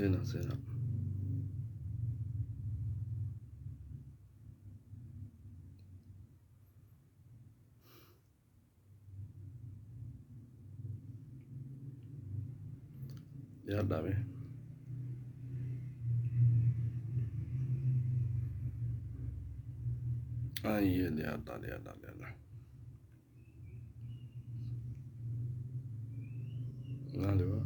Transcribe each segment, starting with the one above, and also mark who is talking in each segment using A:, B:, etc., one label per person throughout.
A: Seenaa seenaa. Dhiyaadhaa mee. Ayyee dhiyaadhaa dhiyaadhaa dhiyaadhaa. Maali waa?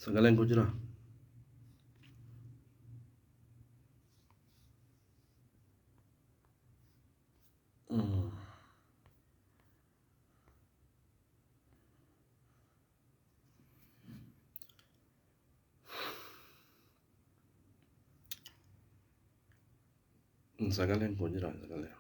A: Sagaleen koo jiraa? Sagaleen koo jira sagalee.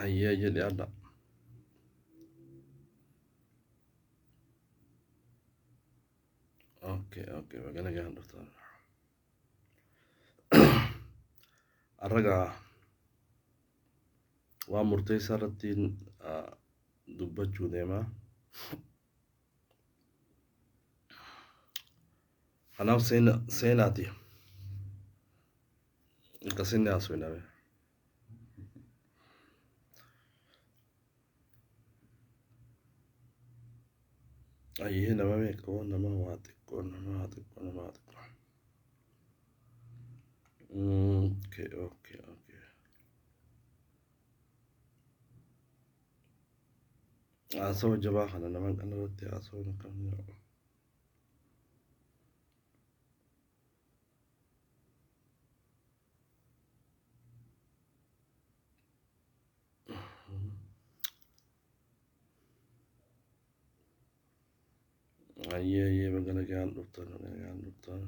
A: Ayyee ayyee dhiyaadha. Okay okay baga nagaan dhuftan. Har'a waan murteessaa irratti dubbachuu deema. Kanaaf seenaati. Akkasinni haasofname. Ayyee nama meeqa hoo nama waa xiqqoo nama waa xiqqoo nama waa xiqqoo. Okay okay okay. Haasawa jabaa kana nama kana irratti haasawuun akkam jedhu. Ayyee ayyee baga nagaan dhuftan baga nagaan dhuftan.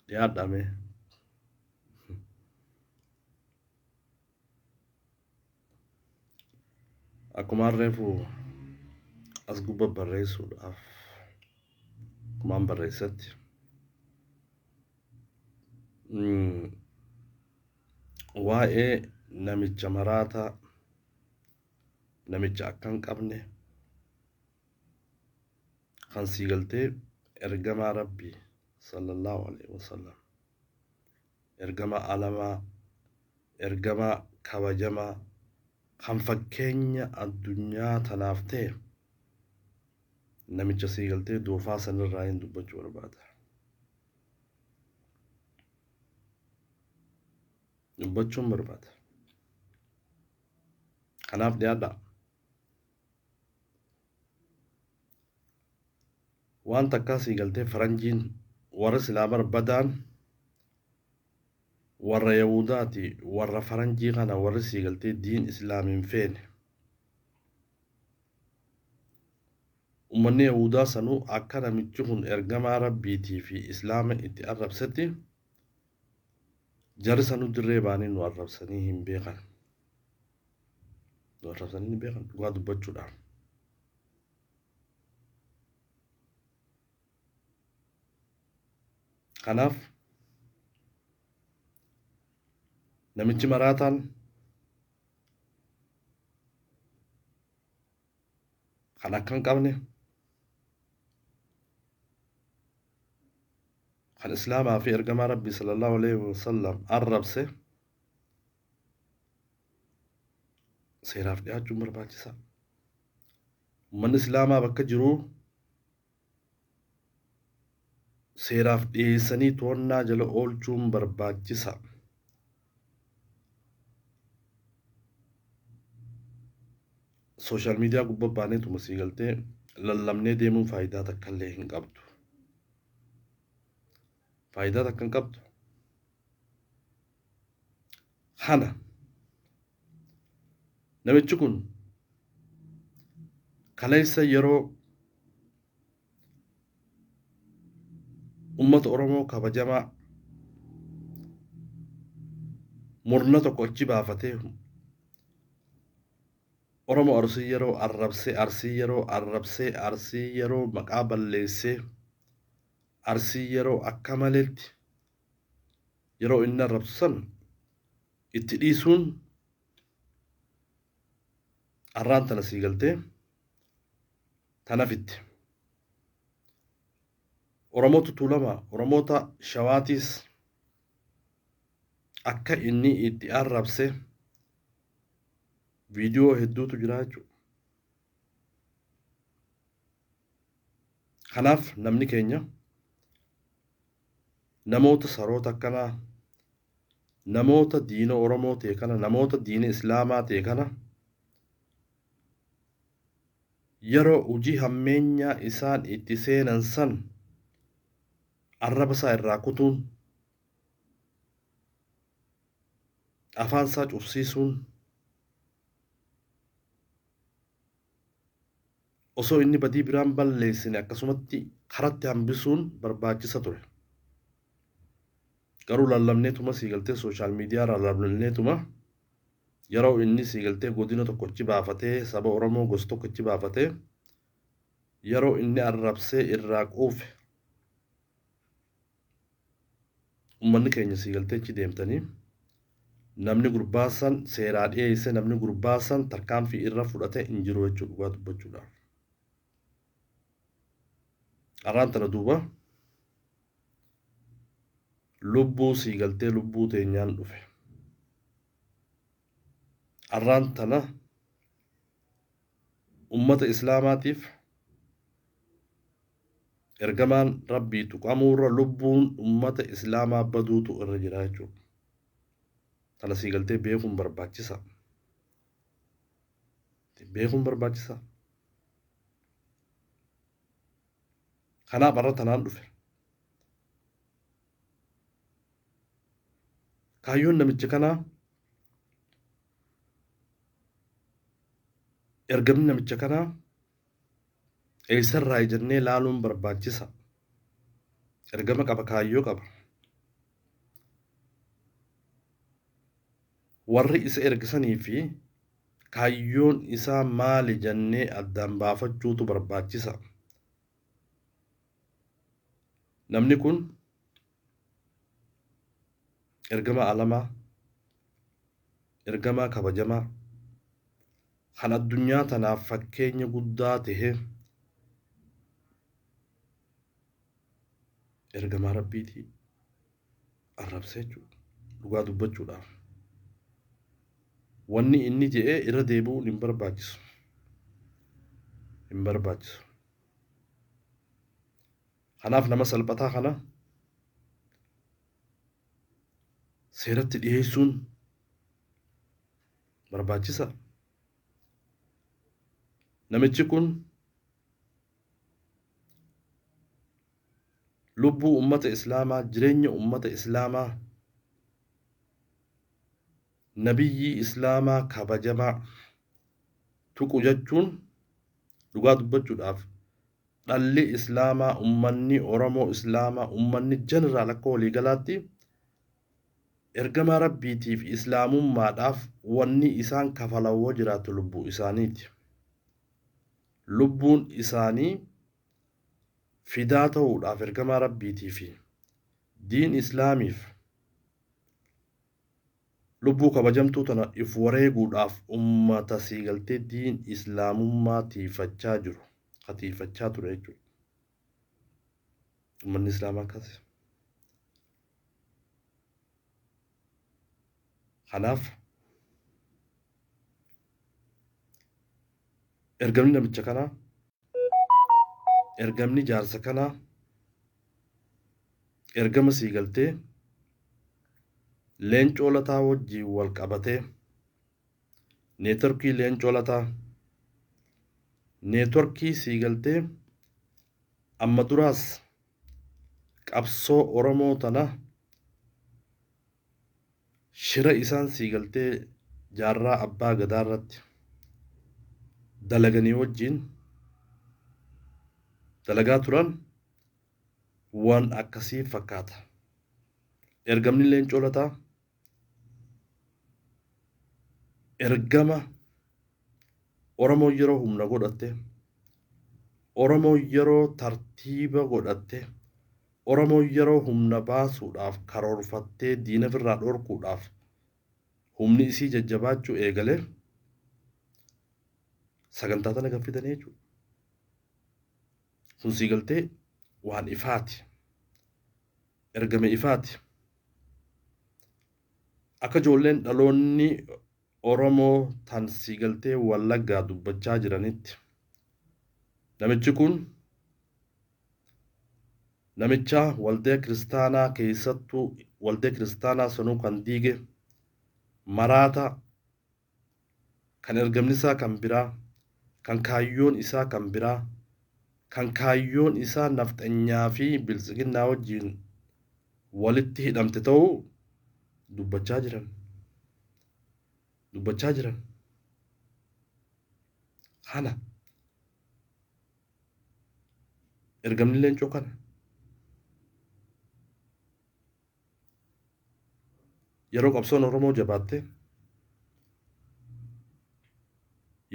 A: Dhiyaadhaa mee. Akkumaan reefu as gubba barreessuudhaaf akkumaan barreessetti waa'ee namicha maraataa namicha akka hin qabne kan sii galtee ergamaa rabbii sallallahu alaihi wasallam ergamaa alamaa ergamaa kabajamaa kan fakkeenya addunyaa tanaaf ta'e namicha sii galtee doofaa sanirraa hin dubbachuu barbaada. Dubbachuun barbaada. Kanaaf dhiyaadhaa. Waan takkaa sii galtee faranjiin warra silaa barbadaan warra yahudaati warra faranjii kana warri sii galtee diin islaam hin feene. Ummanni yahudaa sanuu akka namichi kun ergamaa rabbiitii fi islaama itti arrabsetti jarri sanuu dirree baanii nu arrabsanii hin beekan. Nu arrabsanii hin beekan dhugaa dubbachuudhaan. Kanaaf namichi maraataan kan akka hin qabne kan islaamaa fi ergamaa rabbii sallallahu alaihi wasallam arrabse seeraaf dhiyaachuun barbaachisaa. Ummanni islaamaa bakka jiruu seeraaf dhiyeessanii to'annaa jala oolchuun barbaachisa. Sooshaal miidiyaa gubbaa baaneetuma sii galtee lallabnee deemuun faayidaa takka illee hin qabdu. Faayidaa takka hin qabdu. Kana namichi kun kaleessa yeroo Ummata Oromoo kabajamaa murna tokko achi baafatee Oromoo Arsii yeroo arrabsee, Arsii yeroo arrabsee, Arsii yeroo maqaa balleessee, Arsii yeroo akka maleetti yeroo inni arrabsu san itti dhiisuun arraan tana sii galtee tanafitti. Oromoota Tuulamaa, Oromoota Shawaatiis akka inni itti arrabse viidiyoo hedduutu jira jechuudha. Kanaaf namni keenya namoota saroota akkanaa, namoota diina Oromoo ta'e kana, namoota diina Islaamaa ta'e kana yeroo hojii hammeenyaa isaan itti seenan san arraba isaa irraa kutuun, afaan isaa cufsiisuun, osoo inni badii biraan balleessine akkasumatti karatti hambisuun barbaachisa ture. Garuu lallabneetuma sii galtee sooshaal miidiyaa irraa lallabneetuma yeroo inni sii galtee godina tokkochi baafatee saba Oromoo gosa tokkochi baafatee yeroo inni arrabsee irraa quufe ummanni keenya sii galtee achi deemtanii namni gurbaa san seeraa dhiyeesse, namni gurbaa san tarkaanfii irra fudhate hin jiru jechuudha dhugaa dubbachuudhaaf. Arraan tana duuba lubbuu sii galtee lubbuu teenyaan dhufe. Arraan tana ummata Islaamaatiif ergamaan Rabbii tuqamuurra lubbuun ummata Islaamaa baduutu irra jira jechuudha. Tana sii galtee beekuun barbaachisa. Beekuun barbaachisa. Kanaaf har'a tanaan dhufe. Kaayyoon namicha kanaa, ergamni namicha kanaa eessarraa jennee laaluun barbaachisa. Ergama qaba, kaayyoo qaba. Warri isa ergisanii fi kaayyoon isaa maali jennee addaan baafachuutu barbaachisa. Namni kun ergama alamaa, ergamaa kabajamaa, kan addunyaa tanaaf fakkeenya guddaa tahe ergamaa Rabbiitii arrabsee jechuudha. Dhugaa dubbachuudhaaf. Wanni inni je'ee irra deebi'uun hin barbaachisu. Hin barbaachisu. Kanaaf nama salphataa kana seeratti dhiyeessuun barbaachisa. Namichi kun lubbuu ummata Islaamaa, jireenya ummata Islaamaa, nabiyyii Islaamaa kabajamaa tuqu jechuun dhugaa dubbachuudhaaf dhalli Islaamaa, ummanni Oromoo Islaamaa, ummanni jeneraal akka waliigalaatti ergamaa Rabbiitiif Islaamummaadhaaf wanni isaan kafalawoo jiraatu lubbuu isaaniiti. Lubbuun isaanii fidaa ta'uudhaaf ergamaa Rabbiitii fi diin Islaamiif lubbuu kabajamtuu tana if wareeguudhaaf ummata sii galtee diin Islaamummaa tiifachaa jiru, tiifachaa ture jechuudha. Ummanni Islaamaa akkas. Kanaaf ergamni namicha kanaa, ergamni jaarsa kanaa, ergama sii galtee Leencoo Lataa wajjiin wal qabatee neetworkii Leencoo Lataa, neetworkii sii galtee amma duraas qabsoo Oromoo tana shira isaan sii galtee jaarraa abbaa gadaa irratti dalaganii wajjiin dalagaa turan. Waan akkasii fakkaata. Ergamni Leencoo Lataa ergama Oromoo yeroo humna godhatte, Oromoo yeroo tartiiba godhatte, Oromoo yeroo humna baasuudhaaf karoorfattee diina ofirraa dhorkuudhaaf humni isii jajjabaachuu eegale sagantaa tana gaffitanii jechuudha. Kun sii galtee waan ifaati. Ergame ifaati. Akka ijoolleen dhaloonni Oromoo tan sii galtee Wallaggaa dubbachaa jiranitti namichi kun namicha waldaa kiristaanaa keessattuu waldaa kiristaanaa sanuu kan diige maraata kan ergamni isaa kan biraa kan kaayyoon isaa kan biraa kan kaayyoon isaa nafxanyaa fi biltsiginnaa wajjin walitti hidhamte ta'uu dubbachaa jiran. Dubbachaa jiran. Kana ergamni Leencoo kana. Yeroo qabsoon Oromoo jabaatte,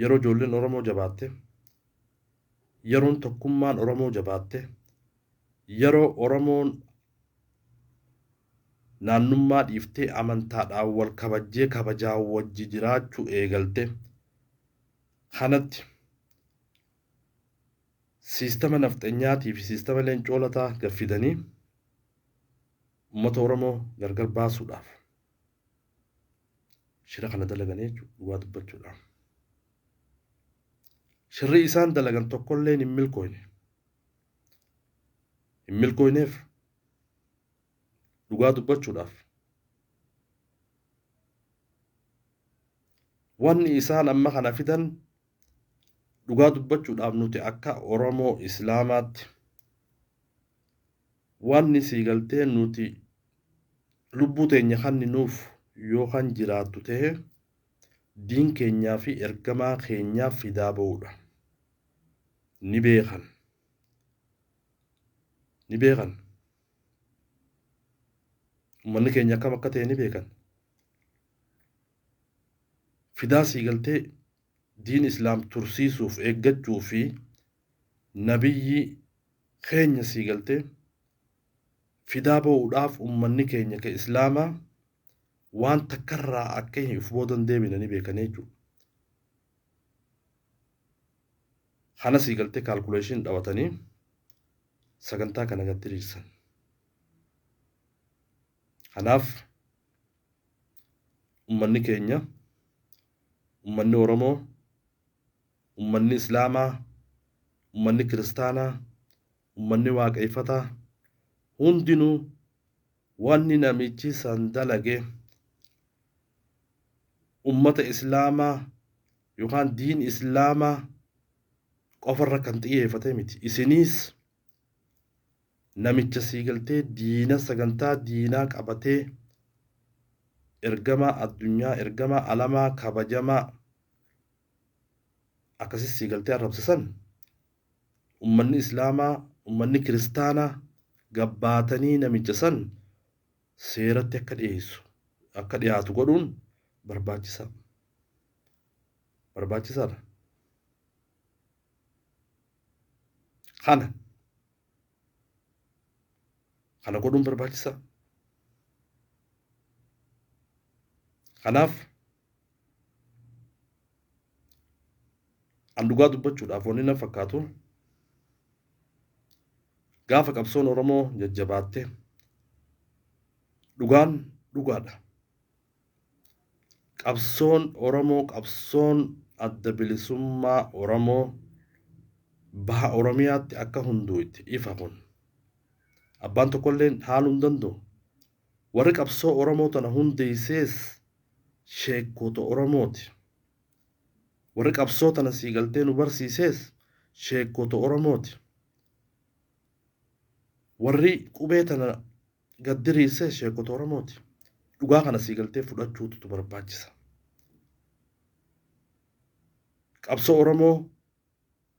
A: yeroo ijoolleen Oromoo jabaatte, yeroon tokkummaan Oromoo jabaatte, yeroo Oromoon naannummaa dhiiftee amantaadhaan wal kabajjee kabajaa wajji jiraachuu eegalte kanatti siistama nafxanyaatii fi siistama Leencoo Lataa gaffidanii uummata Oromoo gargar baasuudhaaf shira kana dalaganii jechuudha dhugaa dubbachuudhaaf. Shirri isaan dalagan tokkolleen hin milkooyne. Hin milkooyneef dhugaa dubbachuudhaaf. Wanni isaan amma kana fidan dhugaa dubbachuudhaaf nuti akka Oromoo Islaamaatti wanni sii galtee nuti lubbuu teenya kanni nuuf yoo kan jiraattu ta'e diin keenyaa fi ergamaa keenyaaf fidaa ba'uudha. Ni beekan. Ni beekan. Uummanni keenya akkam akka ta'e ni beekan. Fidaa sii galtee diin Islaam tursiisuuf eeggachuu fi nabiyyi keenya sii galtee fidaa ba'uudhaaf uummanni keenya ka Islaamaa waan takkarraa akka hin of boodan deebine ni beekan jechuudha. Kana sii galtee kaalkuleeshin dhabatanii sagantaa kana gad diriirsan. Kanaaf uummanni keenya, uummanni Oromoo, uummanni Islaamaa, uummanni Kiristaanaa, uummanni Waaqeffataa hundinuu wanni namichi san dalage ummata Islaamaa yookaan diin Islaamaa qofarra kan xiyyeeffate miti. Isiniis namicha sii galtee diina sagantaa diinaa qabatee ergamaa addunyaa ergamaa alamaa kabajamaa akkasis sii galtee arrabsisan ummanni Islaamaa ummanni Kiristaanaa gabbaatanii namicha san seeratti akka dhiyeessu akka dhiyaatu godhuun barbaachisaa. Barbaachisaadha. Kana kana godhuun barbaachisaa. Kanaaf an dhugaa dubbachuudhaaf wanni na fakkaatu gaafa qabsoon Oromoo jajjabaatte dhugaan dhugaadha. Qabsoon Oromoo qabsoon adda bilisummaa Oromoo baha Oromiyaatti akka hunduutti ifa kun. Abbaan tokkolleen haaluu hin danda'u. Warri qabsoo Oromoo tana hundeessees sheekota Oromooti. Warri qabsoo tana sii galtee nu barsiisees sheekota Oromooti. Warri qubee tana gad diriirsees sheekota Oromooti. Dhugaa kana sii galtee fudhachuutu barbaachisa. Qabsoo Oromoo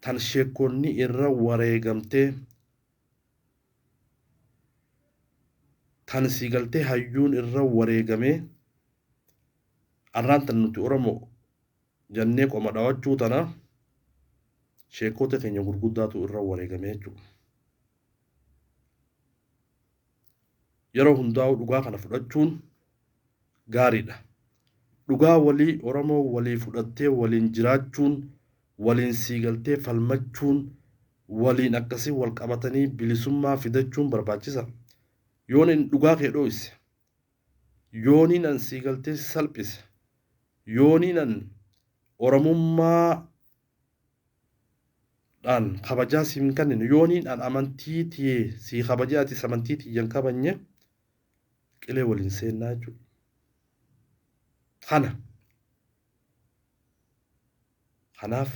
A: tan sheekonni irra wareegamtee Tan sii galtee hayyuun irra wareegamee arraan tan nuti Oromoo jannee qoma dhawachuu tana sheekota keenya gurguddaatu irra wareegamee jechuudha. Yeroo hundaa'u dhugaa kana fudhachuun gaariidha. Dhugaa walii Oromoo walii fudhattee waliin jiraachuun, waliin siigaltee falmachuun, waliin akkasii wal qabatanii bilisummaa fidachuun barbaachisa. Yoon inni dhugaa kee dho'ise, yooniin an siigaltee si salphise, yooniin an Oromummaa dhaan kabajaa siif hin kennine, yooniin an amantii tiyee sii kabajee atis amantii tiyya hin kabajne, qilee waliin seennaa jechuudha. Kana. Kanaaf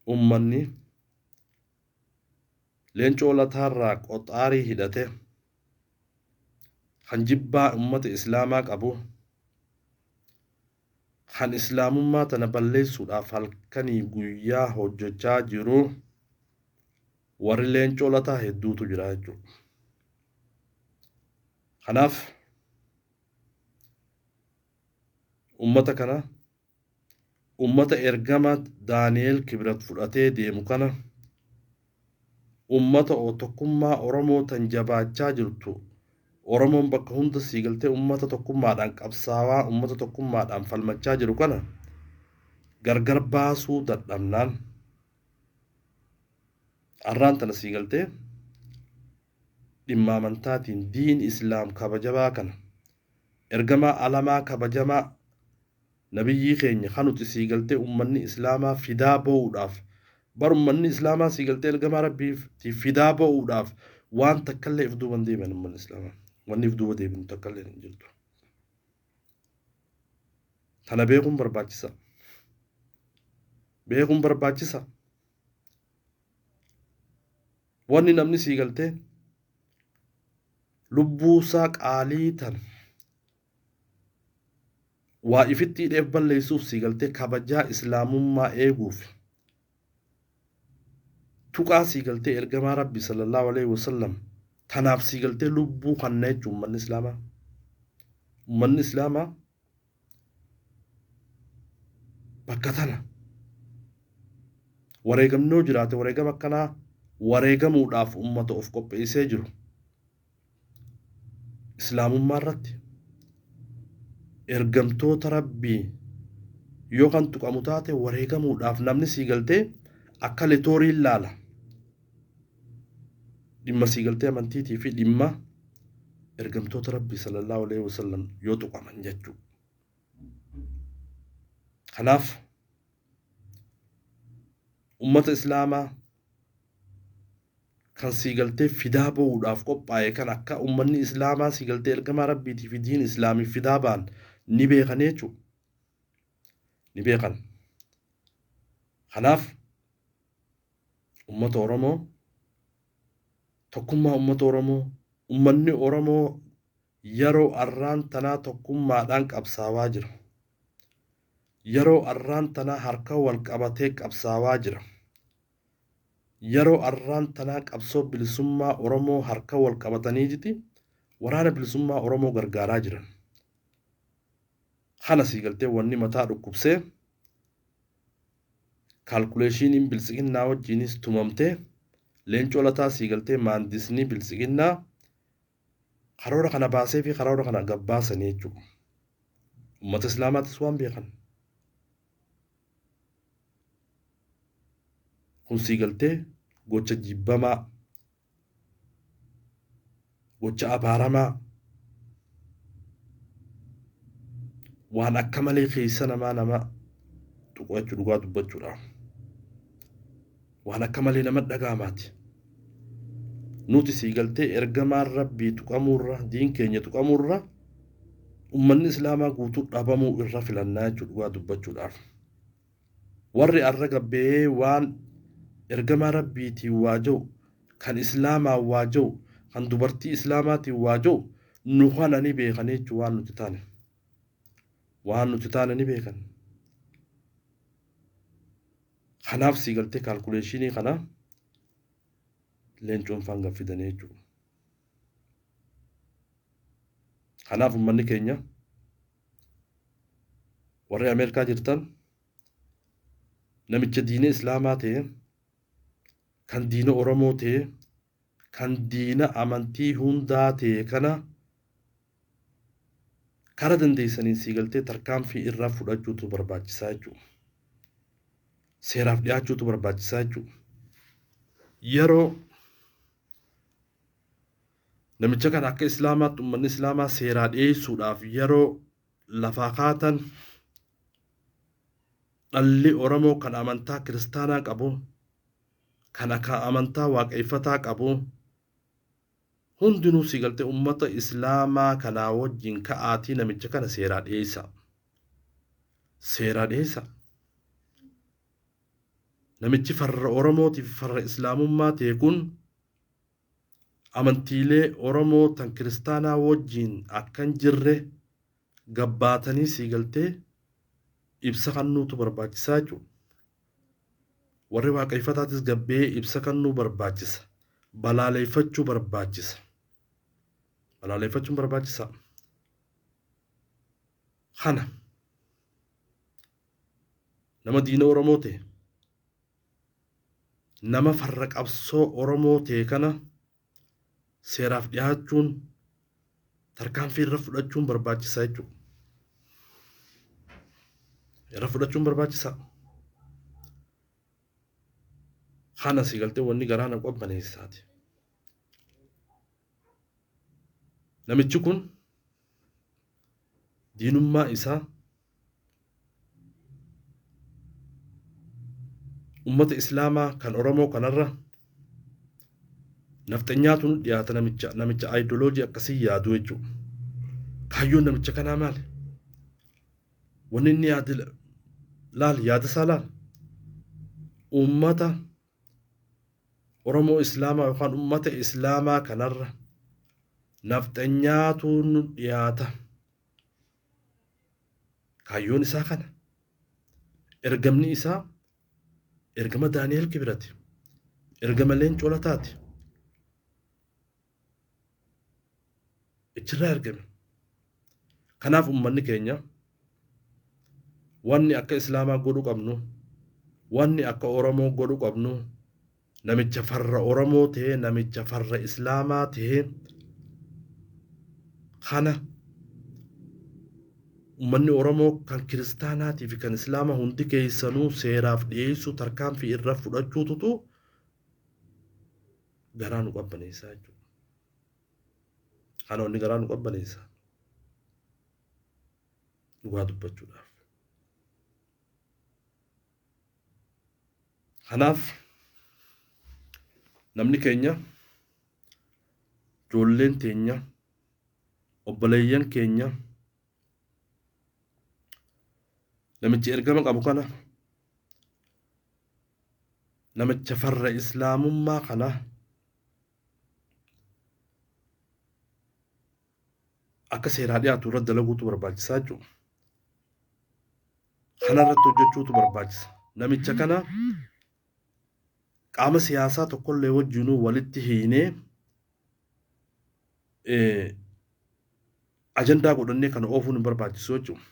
A: ummanni Leencoo Lataarraa qoxaarii hidhate kan jibbaa ummata Islaamaa qabu, kan Islaamummaa tana balleessuudhaaf halkanii guyyaa hojjechaa jiru, warri Leencoo Lataa hedduutu jira jechuudha. Kanaaf ummata kana, ummata ergama Daani'eel Kibrat fudhatee deemu kana, ummata tokkummaa Oromoo tan jabaachaa jirtu, Oromoon bakka hunda sii galtee ummata tokkummaadhaan qabsaawaa, ummata tokkummaadhaan falmachaa jiru kana gargar baasuu dadhabnaan arraan tana sii galtee dhimma amantaatiin diin Islaam kabajamaa kana, ergamaa alamaa kabajamaa nabiyyii keenya kan nuti sii galtee ummanni Islaamaa fidaa ba'uudhaaf, bar ummanni Islaamaa sii galtee ergamaa Rabbiitiif fidaa ba'uudhaaf waan takkallee if duuba hin deebi'an. Ummanni Islaamaa wanni if duuba deebinu takkallee hin jirtu. Tana beekuun barbaachisa. Beekuun barbaachisa. Wanni namni sii galtee lubbuusaa qaalii tan waa ifitti hidheef balleessuuf sii galtee kabajaa Islaamummaa eeguuf tuqaa sii galtee ergamaa Rabbi sallallahu alaihi wasallam tanaaf sii galtee lubbuu kanna jechuun ummanni Islaamaa. Ummanni Islaamaa bakka tana wareegamni yoo jiraate wareegama akkanaa wareegamuudhaaf ummata of qopheessee jiru. Islaamummaa irratti ergamtoota Rabbii yoo kan tuqamu taate wareegamuudhaaf namni sii galtee akka litooriin laala. Dhimma sii galtee amantiitii fi dhimma ergamtoota Rabbii sallallahu alaihi wasallam yoo tuqaman jechuudha. Kanaaf ummata Islaamaa kan sii galtee fidaa ba'uudhaaf qophaa'e kan akka ummanni Islaamaa sii galtee ergamaa Rabbiitii fi diin Islaamiif fidaa ba'an ni beekan jechuudha. Ni beekan. Kanaaf ummata Oromoo, tokkummaa ummata Oromoo, ummanni Oromoo yeroo arraan tanaa tokkummaadhaan qabsaawaa jira. Yeroo arraan tanaa harka wal qabatee qabsaawaa jira. Yeroo arraan tanaa qabsoo bilisummaa Oromoo harka wal qabataniiti waraana bilisummaa Oromoo gargaaraa jiran. Kana sii galtee wanni mataa dhukkubsee kaalkuleeshiniin biltsiginnaa wajjiinis tumamtee Leencoo Lataa sii galtee maandisni biltsiginnaa karoora kana baasee fi karoora kana gabbaasanii jechuudha. Uummata Islaamaatis waan beekan. Kun sii galtee gocha jibbamaa, gocha abaaramaa, waan akka malee keessa namaa nama tuqu jechuu dhugaa dubbachuudha. Waan akka malee nama dhaga'amaati. Nuti sii galtee ergamaan Rabbii tuqamuurra, diin keenya tuqamuurra, ummanni Islaamaa guutuu dhabamuu irra filannaa jechuu dhugaa dubbachuudhaaf. Warri arra gabbee waan ergamaa Rabbiitiin waa jiru, kan Islaamaan waa jiru, kan dubartii Islaamaatiin waa jiru, nu kana ni beekan jechuu waan nuti taane. Waan nuti taane ni beekan. Kanaaf sii galtee kaalkuleeshinii kana Leencoon faan gaffidanii jechuudha. Kanaaf uummanni keenya warri Ameerikaa jirtan namicha diina Islaamaa ta'e, kan diina Oromoo ta'e, kan diina amantii hundaa ta'e kana kara dandeessaniin sii galtee tarkaanfii irraa fudhachuutu barbaachisaa jechuudha. Seeraaf dhiyaachuutu barbaachisaa jechuudha. Yeroo namicha kana akka Islaamaatti uummanni Islaamaa seeraa dhiyeessuudhaaf yeroo lafaa kaatan dhalli Oromoo kan amantaa kiristaanaa qabu, kan akka amantaa waaqeffataa qabu, hundinuu sii galtee uummata Islaamaa kanaa wajjin ka'aatii namicha kana seeraa dhiyeessa. Seeraa dhiyeessa. Namichi farra Oromootiif farra Islaamummaa ta'e kun amantiilee Oromoo tan kiristaanaa wajjin akka hin jirre gabbaatanii sii galtee ibsa kennuutu barbaachisaa jechuudha. Warri waaqeffataatis gabbee ibsa kennuu barbaachisa. Balaaleeffachuu barbaachisa. Balaaleeffachuun barbaachisa. Kana nama diina Oromoo ta'e, nama farra qabsoo Oromoo ta'e kana seeraaf dhiyaachuun tarkaanfii irra fudhachuun barbaachisaa jechuudha. Irra fudhachuun barbaachisaa. Kana si galtee wanni garaa na qabbaneessaati. Namichi kun diinummaa isaa ummata Islaamaa kan Oromoo kanarra nafxanyaatu nu dhiyaata namicha aayidoloojii akkasii yaadu jechuudha. Kaayyoon namicha kanaa maali? Wanni inni yaade laal yaada isaa laal. Ummata Oromoo Islaamaa yookaan ummata Islaamaa kanarra nafxanyaatu nu dhiyaata. Kaayyoon isaa kana. Ergamni isaa ergama Daani'el Kibirati. Ergama Leencoo Lataati. Achirraa ergame. Kanaaf uummanni keenya wanni akka Islaamaa godhuu qabnu, wanni akka Oromoo godhuu qabnu, namicha farra Oromoo ta'e, namicha farra Islaamaa ta'e kana uummanni Oromoo kan kiristaanaatii fi kan Islaamaa hundi keessanuu seeraaf dhiyeessuu tarkaanfii irra fudhachuututu garaa nu qabbaneessaa jechuudha. Kana wanni garaa nu qabbaneessa. Dhugaa dubbachuudhaaf. Kanaaf namni keenya ijoolleen teenya obboleeyyan keenya namichi ergama qabu kana namicha farra islaamummaa kana akka seeraa dhiyaatu irratti dalaguutu barbaachisaa jechuudha. Kana irratti hojjechuutu barbaachisa. Namicha kana qaama siyaasaa tokkollee wajjinuu walitti hiinee ajandaa godhannee kana oofuun hin barbaachisu jechuudha.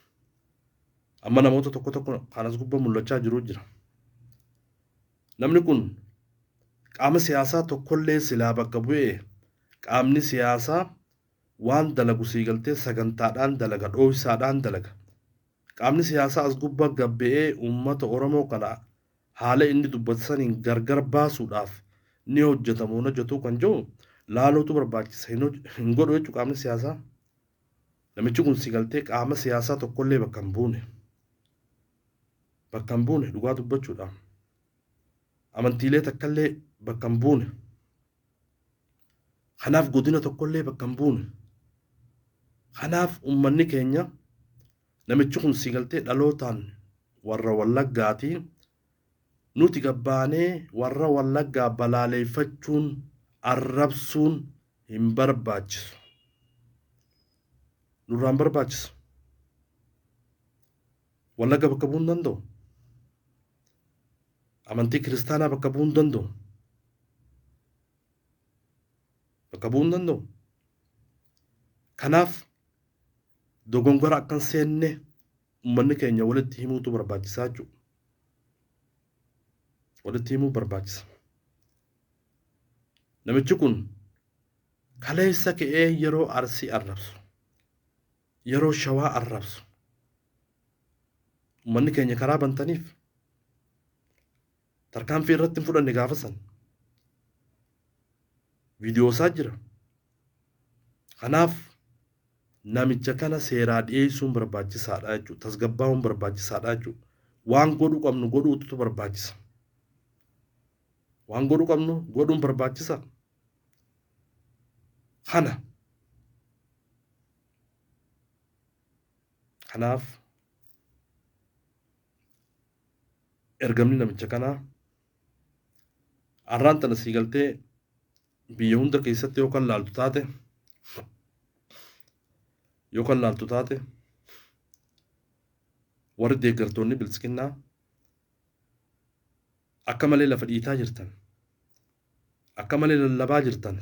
A: Amma namoota tokko tokko kan as gubbaa mul'achaa jiru jira. Namni kun qaama siyaasaa tokkollee silaa bakka bu'ee qaamni siyaasaa waan dalagu sii galtee sagantaadhaan dalaga, dhooysaadhaan dalaga. Qaamni siyaasaa as gubbaa gabbe'ee uummata Oromoo kana haala inni dubbatu saniin gargar baasuudhaaf ni hojjetamu hin hojjetu kan jiru laaluutu barbaachisa. Hin godhu jechuudha qaamni siyaasaa. Namichi kun si galtee qaama siyaasaa tokkollee bakka hin buune. Bakka hin buune dhugaa dubbachuudhaan. Amantiilee takkallee bakka hin buune. Kanaaf godina tokkollee bakka hin buune. Kanaaf uummanni keenya namichi kun si galtee dhalootaan warra Wallaggaati. Nuti gabbaanee warra Wallaggaa balaaleeffachuun arrabsuun hin barbaachisu. Nurraa hin barbaachisu. Wallagga bakka bu'uu hin danda'u. Amantii kiristaanaa bakka bu'uu hin danda'u. Bakka bu'uu hin danda'u. Kanaaf Dogongora akka hin seenne uummanni keenya walitti himuutu barbaachisaa jechuudha. Walitti himuu barbaachisa. Namichi kun kaleessa ka'ee yeroo Arsii arrabsu, yeroo Shawaa arrabsu, uummanni keenya karaa bantaniif tarkaanfii irratti hin fudhanne gaafa san. Viidiyoo isaa jira. Kanaaf namicha kana seeraa dhiyeessuun barbaachisaadha jechuudha. Tasgabbaa'uun barbaachisaadha jechuudha. Waan godhuu qabnu godhuutu barbaachisa. Waan godhuu qabnu godhuun barbaachisa. Kana. Kanaaf ergamni namicha kanaa arraan tana sii galtee biyya hunda keessatti yoo kan laaltu taate yoo kan laaltu taate warri deeggartoonni biltsiginnaa akka malee lafa dhiitaa jirtan akka malee lallabaa jirtan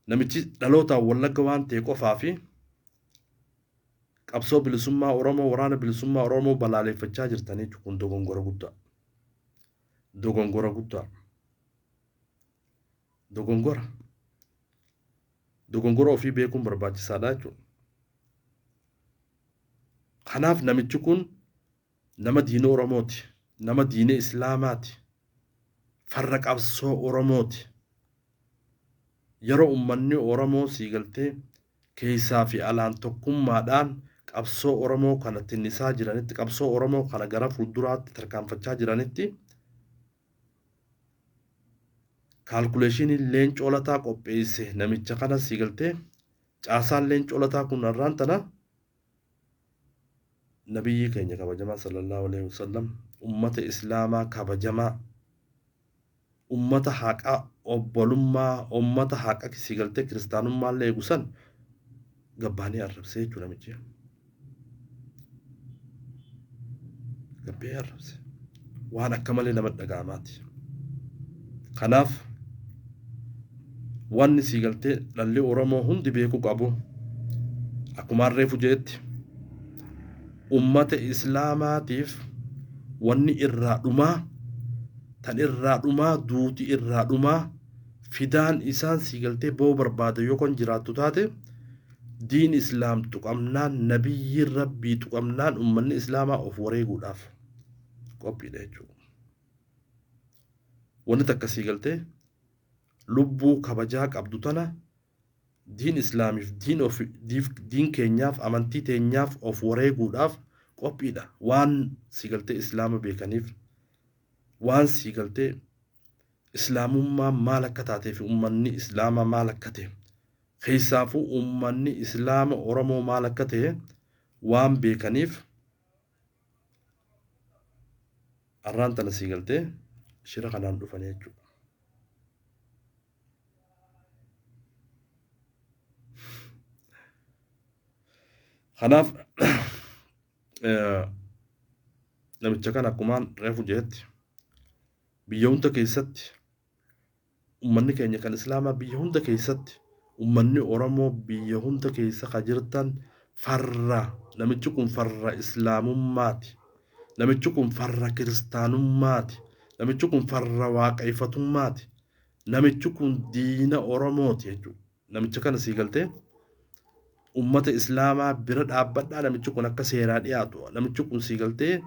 A: namichi dhalootaan Wallagga waan ta'e qofaa fi qabsoo bilisummaa Oromoo waraana bilisummaa Oromoo balaaleffachaa jirtanii kun dogongora guddaa. Dogongora guddaa. Dogongora. Dogongora ofii beekuun barbaachisaadha jechuudha. Kanaaf namichi kun nama diina Oromooti. Nama diina Islaamaati. Farra qabsoo Oromooti. Yeroo uummanni Oromoo sii galtee keessaa fi alaan tokkummaadhaan qabsoo Oromoo kana tinnisaa jiranitti, qabsoo Oromoo kana gara fuulduraatti tarkaanfachaa jiranitti kaalkuleeshinii Leencoo Lataa qopheesse namicha kana sii galtee caasaan Leencoo Lataa kun har'aan tana nabiyyii keenya kabajamaa sallallahu alaihi wasallam ummata islaamaa kabajamaa ummata haqa obbolummaa ummata haqa sii galtee kiristaanummaa illee eegu san gabbaanii arrabsee jechuudha namichi. Gabbee arrabse. Waan akka malee nama dhaga'amaati. Kanaaf wanni sii galtee dhalli Oromoo hundi beekuu qabu akkuma reefu jedhetti ummata islaamaatiif wanni irraa dhumaa tan irraa dhumaa duuti irraa dhumaa fidaan isaan sii galtee ba'uu barbaada yoo kan jiraattu taate diin islaam tuqamnaan nabiyyiin rabbii tuqamnaan ummanni islaamaa of wareeguudhaaf qophiidha jechuudha. Wanni takka sii galtee lubbuu kabajaa qabdu tana diin islaamiif diin of diin keenyaaf amantii teenyaaf of wareeguudhaaf qophiidha. Waan sii galtee islaama beekaniif waan sii galtee islaamummaa maal akka taatee fi ummanni islaamaa maal akka ta'e keessaafuu ummanni islaama Oromoo maal akka ta'e waan beekaniif arraan tana sii galtee shira kanaan dhufanii jechuudha. Kanaaf namicha kana akkumaan reefu jedhetti biyya hunda keessatti ummanni keenya kan islaamaa biyya hunda keessatti ummanni Oromoo biyya hunda keessa ka jirtan farra namichi kun farra islaamummaati. Namichi kun farra kiristaanummaati. Namichi kun farra waaqeffatummaati. Namichi kun diina Oromooti jechuudha. Namicha kana sii galtee ummata islaamaa bira dhaabbadhaa namichi kun akka seeraa dhiyaatu namichi kun sii galtee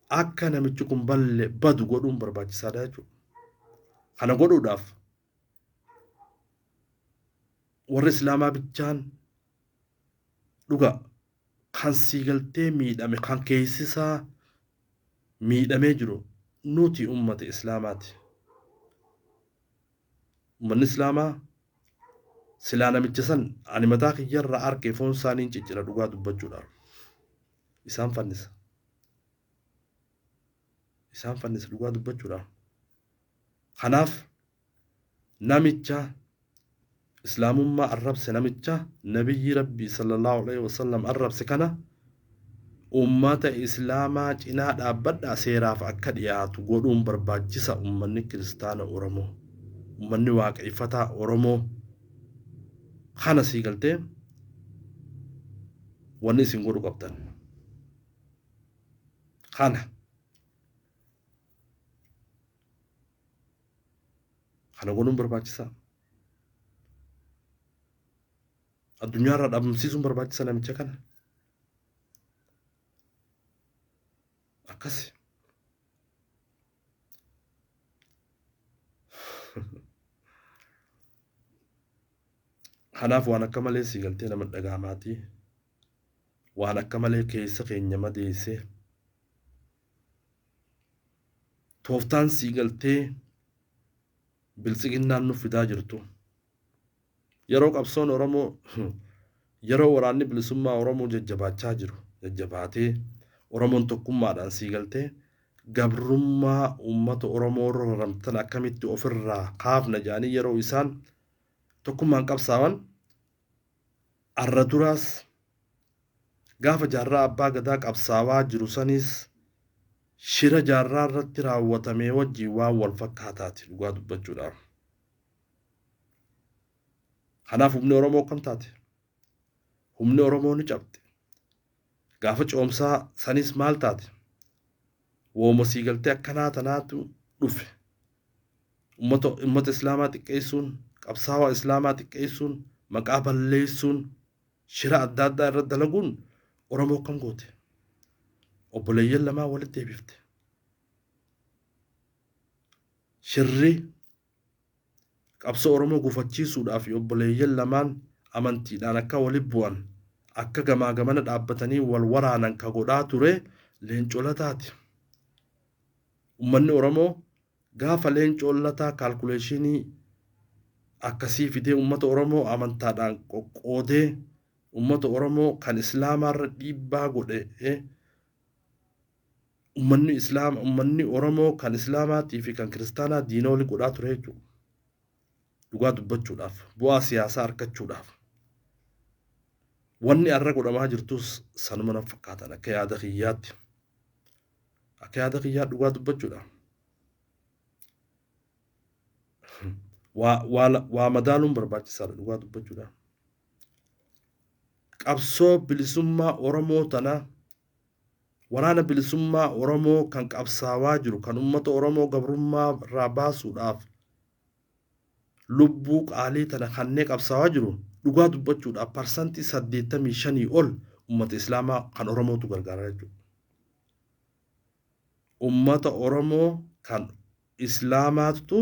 A: akka namichi kun balle badu godhuun barbaachisaadha jechuudha. Kana godhuudhaaf warri islaamaa bichaan dhuga kan sii galtee miidhame kan keessisaa miidhamee jiru nuti ummata islaamaati. Ummanni islaamaa silaa namicha san ani mataa kiyyarraa arkee foon isaaniin ciccira dhugaa dubbachuudhaaf. Isaan fannisa. Isaan fannisa dhugaa dubbachuudhaaf. Kanaaf namicha islaamummaa arrabse namicha nabiyyi rabbii sallallahu alaihi wasallam arrabse kana ummata islaamaa cinaa dhaabbadhaa seeraaf akka dhiyaatu godhuun barbaachisa ummanni kiristaana Oromoo. Ummanni waaqeffataa Oromoo. Kana sii galtee wanni isin godhu qabdan. Kana. Kana godhuun barbaachisaa. Addunyaarraa dhabamsiisuun barbaachisa namicha kana. Akkasi. Kanaaf waan akka malee sii galtee nama dhaga'amaatii. Waan akka malee keessa keenya madeessee. Tooftaan sii galtee biltsiginnaan nu fidaa jirtu. Yeroo qabsoon Oromoo, yeroo waraanni bilisummaa Oromoo jajjabaachaa jiru, jajjabaatee Oromoon tokkummaadhaan sii galtee gabrummaa uummata Oromoo irra raramtan akkamitti ofirraa kaafna jedhanii yeroo isaan tokkummaan qabsaawan, arra duraas gaafa jaarraa abbaa gadaa qabsaawaa jiru saniis shira jaarraa irratti raawwatamee wajjin waan wal fakkaataati dhugaa dubbachuudhaaf. Kanaaf humni Oromoo akkam taate? Humni Oromoo ni cabxe. Gaafa coomsaa sanis maal taate? Wooma sii galtee akkanaa tanaatu dhufe. Ummata Islaamaa xiqqeessuun, qabsaawaa Islaamaa xiqqeessuun, maqaa balleessuun, shira adda addaa irra dalaguun Oromoo akkam goote? Obboleeyyan lamaa walitti deebifte. Shirri qabsoo Oromoo gufachiisuudhaaf obboleeyyan lamaan amantiidhaan akka walitti bu'an, akka gamaa gamana dhaabbatanii wal waraanan ka godhaa ture Leencoo Lataati. Uummanni Oromoo gaafa Leencoo Lataa kaalkuleeshinii akkasii fidee uummata Oromoo amantaadhaan qoqqoodee uummata Oromoo kan Islaamaarra dhiibbaa godhe, uummanni Islaama, uummanni Oromoo kan Islaamaatii fi kan Kiristaanaa diina wali godhaa ture jechuudha. Dhugaa dubbachuudhaaf, bu'aa siyaasaa argachuudhaaf. Wanni har'a godhamaa jirtus sanuma na fakkaatan akka yaada kiyyaatti. Akka yaada kiyyaa dhugaa dubbachuudhaaf. Waa madaaluun barbaachisaadha dhugaa dubbachuudhaaf. Qabsoo bilisummaa Oromoo tana, waraana bilisummaa Oromoo kan qabsaawaa jiru, kan uummata Oromoo gabrummaa irraa baasuudhaaf lubbuu qaalii tana kannee qabsaawaa jiru, dhugaa dubbachuudhaaf 85% ol uummata Islaamaa kan Oromootu gargaara jechuudha. Uummata Oromoo kan Islaamaatu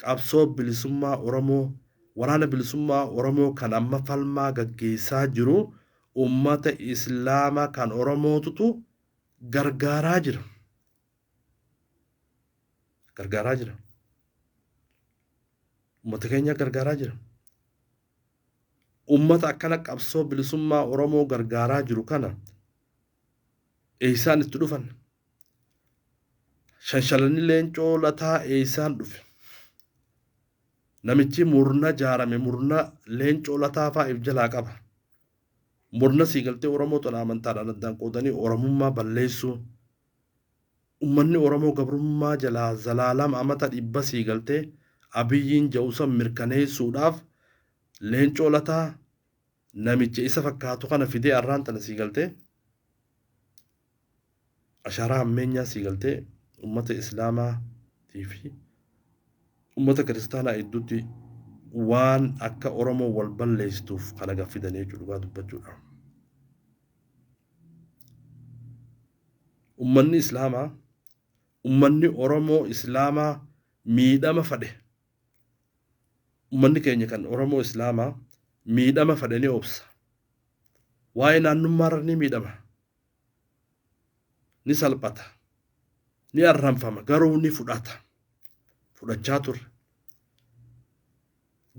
A: qabsoo bilisummaa Oromoo, waraana bilisummaa Oromoo kan amma falmaa gaggeessaa jiru, uummata Islaamaa kan Oromootutu gargaaraa jira. Gargaaraa jira. Uummata keenya gargaaraa jira. Uummata akkana qabsoo bilisummaa Oromoo gargaaraa jiru kana eessaan itti dhufan? Shanshalanni Leencoo Lataa eessaan dhufe? Namichi murna jaarame, murna Leencoo Lataa fa'aa if jalaa qaba. Murna siigaltee Oromoo tana amantaadhaan addaan qoodanii Oromummaa balleessuu. Uummanni Oromoo gabrummaa jalaa zalaalama amata 100 siigaltee Abiyyiin ja'usan mirkaneessuudhaaf Leencoo Lataa namicha isa fakkaatu kana fidee arraan tana siigaltee ashaaraa hammeenyaa siigaltee uummata Islaamaatii fi uummata Kiristaanaa gidduutti waan akka Oromoo wal balleessituuf kana gaffidanii jechuudha dhugaa dubbachuudha. Uummanni Islaamaa, uummanni Oromoo Islaamaa miidhama fadhe. Uummanni keenya kan Oromoo Islaamaa miidhama fadhe ni obsa. Waa'ee naannummaarra ni miidhama. Ni salphata. Ni arranfama, garuu ni fudhata. Fudhachaa turre.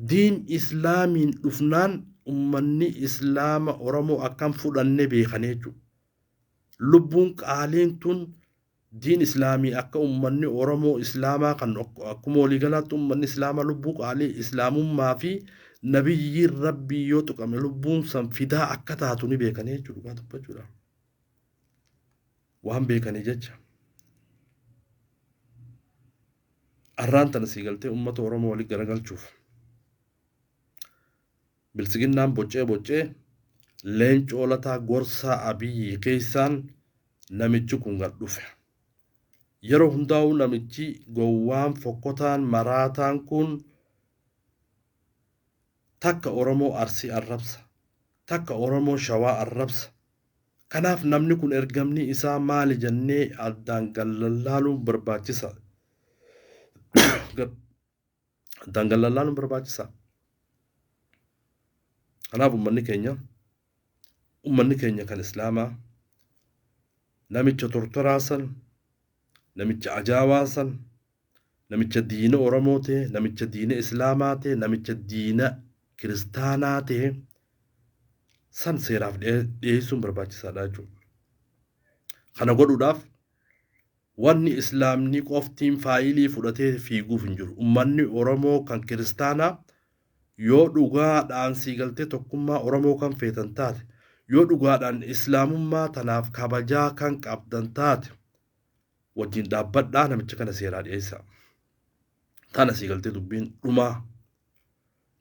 A: Diin Islaamiin dhufnaan uummanni Islaama Oromoo akkam fudhanne beekanii jechuudha. Lubbuun qaaliin tun diin Islaamii akka uummanni Oromoo Islaamaa kan akkuma waliigalaatti uummanni Islaamaa lubbuu qaalii Islaamummaa fi nabiyyiin Rabbii yoo tuqame lubbuun san fidaa akka taatu ni beekanii jechuudha dhugaa dubbachuudha. Waan beekanii jecha. Arraan tana sii galtee uummata Oromoo walii garagalchuuf. Biltsiginnaan boccee boccee Leencoo Lataa gorsaa Abiyyi keessaan namichi kun gad dhufe. Yeroo hundaa'uu namichi gowwaan fokkotaan maraataan kun takka Oromoo Arsii arrabsa, takka Oromoo Shawaa arrabsa. Kanaaf namni kun ergamni isaa maali jennee addaan gallallaaluun barbaachisa. Addaan gallallaaluun barbaachisa. Kanaaf uummanni keenya kan Islaamaa namicha tortoraa san, namicha ajaawaa san, namicha diina Oromoo ta'e, namicha diina Islaamaa ta'e, namicha diina Kiristaanaa ta'e san seeraaf dhiyeessuun barbaachisaadha jechuudha. Kana godhuudhaaf wanni Islaamni qoftiin faayilii fudhatee fiiguuf hin jiru. Uummanni Oromoo kan Kiristaanaa yoo dhugaadhaan sii galtee tokkummaa Oromoo kan feetan taate, yoo dhugaadhaan Islaamummaa tanaaf kabajaa kan qabdan taate, wajjin dhaabbadhaa, namicha kana seeraa dhiyeessaa. Tana sii galtee dubbiin dhumaa.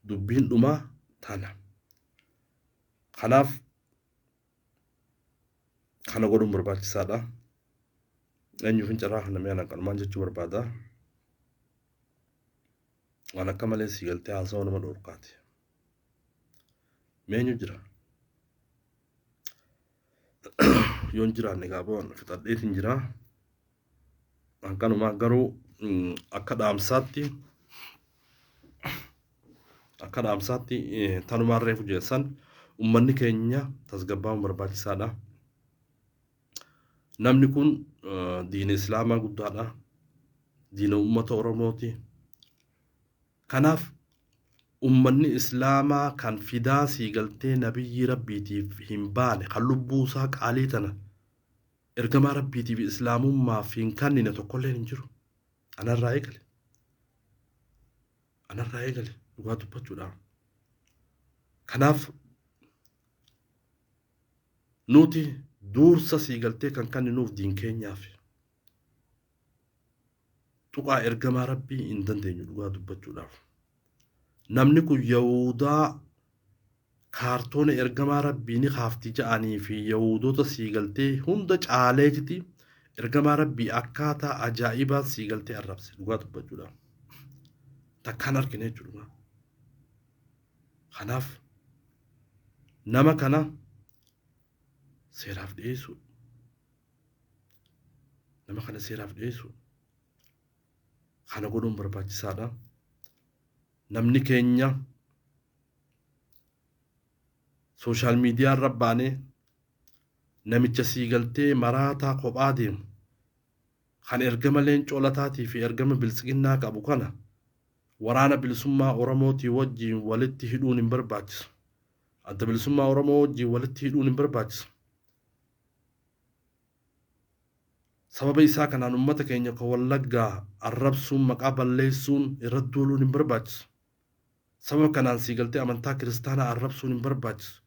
A: Dubbiin dhumaa tana. Kanaaf kana godhuun barbaachisaadha. Eenyuuf hin carraa kana mi'a naqanumaan jechuu barbaada. Waan akka malee sii galtee haasawaa nama dhorkaati. Meenyu jira? Yoon jiraanne gaaboo fixadheetiin jira. Akkanumaa garuu akka dhaamsaatti tanumaan reefu jeessan uummanni keenya tasgabbaa'uun barbaachisaadha. Namni kun diina Islaamaa guddaadha. Diina uummata Oromooti. Kanaaf uummanni Islaamaa kan fidaa sii galtee nabiyyi Rabbiitiif hin baane, kan lubbuu isaa qaalii tana ergamaa Rabbiitiif Islaamummaaf hin kennine tokkolleen hin jiru. Anarraa eegale. Anarraa eegale dhugaa dubbachuudhaan. Kanaaf nuti duursa sii galtee kan kenninuuf diin keenyaaf. Tuqaa ergamaa Rabbii hin dandeenyu dhugaa dubbachuudhaaf. Namni kun Yahudaa kaartoona ergamaa Rabbii ni kaafti ja'anii fi Yahudoota sii galtee hunda caaleetiti ergamaa Rabbii akkaataa ajaa'ibaa sii galtee arrabse dhugaa dubbachuudhaaf. Takkaan argine jechuudha. Kanaaf nama kana seeraaf dhiyeessuu. Nama kana seeraaf dhiyeessuu. Kana godhuun barbaachisaadha. Namni keenya social media irra baanee namicha sii galtee maraataa kophaa deemu kan ergama Leencoo Lataatii fi ergama Biltsiginnaa qabu kana waraana bilisummaa Oromootii wajjin walitti hidhuun hin barbaachisu. Adda Bilisummaa Oromoo wajjin walitti hidhuun hin barbaachisu. Sababa isaa kanaan uummata keenya kan Wallaggaa arrabsuun, maqaa balleessuun, irratti duuluun hin barbaachisu. Sababa kanaan sii galtee amantaa Kiristaanaa arrabsuun hin barbaachisu.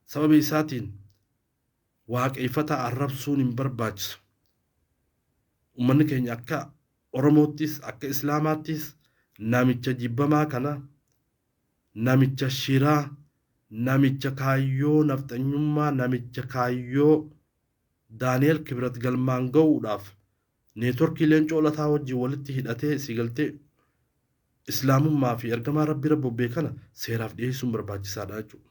A: Sababa isaatiin waaqeffataa arrabsuun hin barbaachisu. Uummanni keenya akka Oromoottis akka Islaamaattis namicha jibbamaa kana, namicha shiraa, namicha kaayyoo nafxanyummaa, namicha kaayyoo Daani'el Kibrat galmaan ga'uudhaaf neetworkii Leencoo Lataa wajjin walitti hidhatee si galtee Islaamummaa fi ergamaa Rabbii rabbobbee kana seeraaf dhiyeessuun barbaachisaadha jechuudha.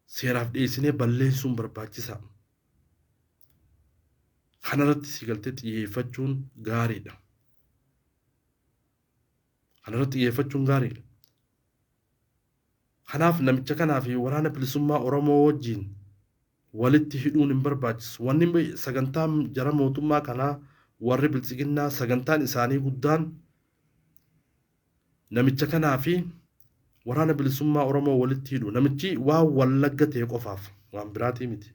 A: Seeraaf dhiyeessinee balleessuun barbaachisaa. Kanarratti si galtee xiyyeeffachuun gaariidha. Kanarratti xiyyeeffachuun gaariidha. Kanaaf namicha kanaa fi waraana bilisummaa Oromoo wajjin walitti hidhuun hin barbaachisu. Wanni sagantaan jara mootummaa kanaa, warri Biltsiginnaa, sagantaan isaanii guddaan namicha kanaa fi waraana bilisummaa Oromoo walitti hidhu. Namichi waan Wallagga ta'e qofaaf, waan biraatii miti.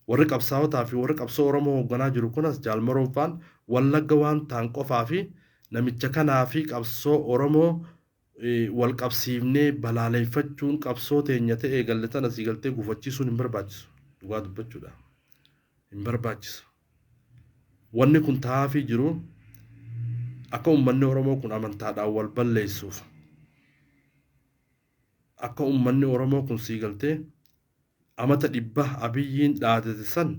A: Warri qabsaa'otaa fi warri qabsoo Oromoo hoogganaa jiru kunas Jaalmaroon faan Wallagga waan ta'an qofaa fi namicha kanaa fi qabsoo Oromoo wal qabsiifnee balaaleeffachuun qabsoo teenya ta'e galle tana sii galtee gufachiisuun hin barbaachisu. Dhugaa dubbachuudha. Hin barbaachisu. Wanni kun ta'aafii jiru akka uummanni Oromoo kun amantaadhaan wal balleessuuf. Akka ummanni Oromoo kun sii galtee amata dhibba Abiyyiin dhaadate san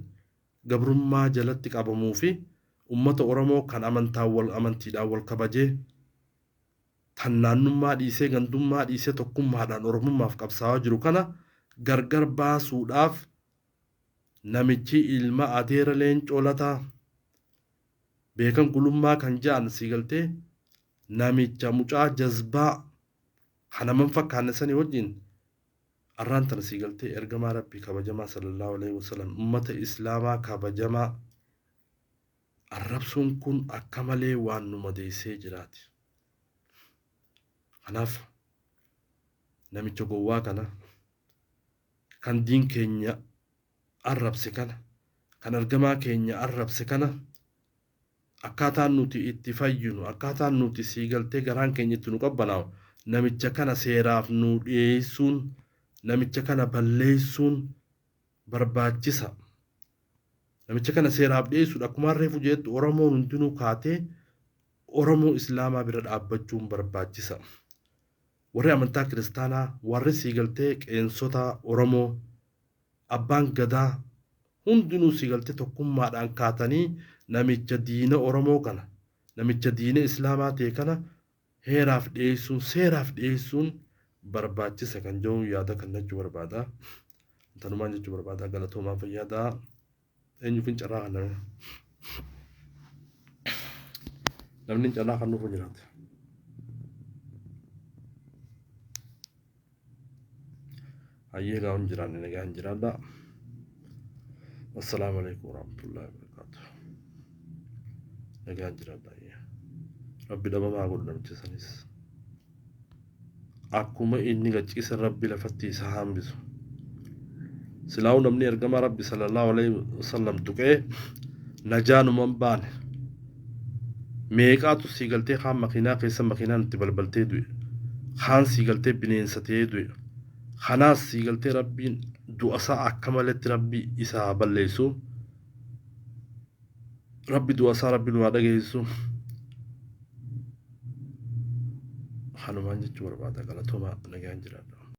A: gabrummaa jalatti qabamuu fi ummata Oromoo kan amantaan wal amantiidhaan wal kabajee tan naannummaa dhiisee gandummaa dhiisee tokkummaadhaan Oromummaaf qabsaawaa jiru kana gargar baasuudhaaf namichi ilma adeera Leencoo Lataa Beekan Gulummaa kan ja'an sii galtee namicha mucaa jazbaa kan naman fakkaanne sanii wajjin arraan tana sii galtee ergamaa Rabbii kabajamaa sallallahu alaihi wasallam ummata islaamaa kabajamaa arrabsuun kun akka malee waan nu madeessee jiraati. Kanaaf namicha gowwaa kana kan diin keenya arrabse kana kan ergamaa keenya arrabse kana akkaataan nuti itti fayyinu akkaataan nuti sii galtee garaan keenya itti nu qabbanaa'u namicha kana seeraaf nu dhiyeessuun namicha kana balleessuun barbaachisa. Namicha kana seeraaf dhiyeessuudha akkuma reefu jettu Oromoon hundinuu kaatee Oromoo Islaamaa bira dhaabbachuun barbaachisa. Warri amantaa kiristaanaa warri sii galtee qeensota Oromoo abbaan gadaa hundinuu sii galtee tokkummaadhaan kaatanii namicha diina Oromoo kana namicha diina Islaamaa ta'e kana heeraaf dhiyeessuun seeraaf dhiyeessuun barbaachisa kan jedhu yaada kan jechuu barbaada. Tanumaan jechuu barbaada galatoomaa fayyadaa eenyuuf hin carraa kan namni hin carraa kan nuuf jiraate. Hayyee gaa hin jiraanne nagaa hin jiraadha. Assalaamu alaikum warahmatullahi wabarakatuh. Nagaa hin jiraadha. Rabbi dhabamaa godhu namicha sanis. Akkuma inni gachiisa Rabbi lafatti isa hambisu. Silaa'uu namni ergamaa Rabbi sallallahu alaihi wasallam tuqee najaa numan baane. Meeqaatu sii galtee kaan makiinaa keessa makiinaan itti balbaltee du'e. Kaan sii galtee bineensa ta'ee du'e. Kanaas sii galtee Rabbiin du'a isaa akka maletti Rabbi isaa balleessu. Rabbi du'a isaa Rabbi nu haa dhageessu. Kanumaan jechuu barbaada galatoomaa nagaan jiraadha.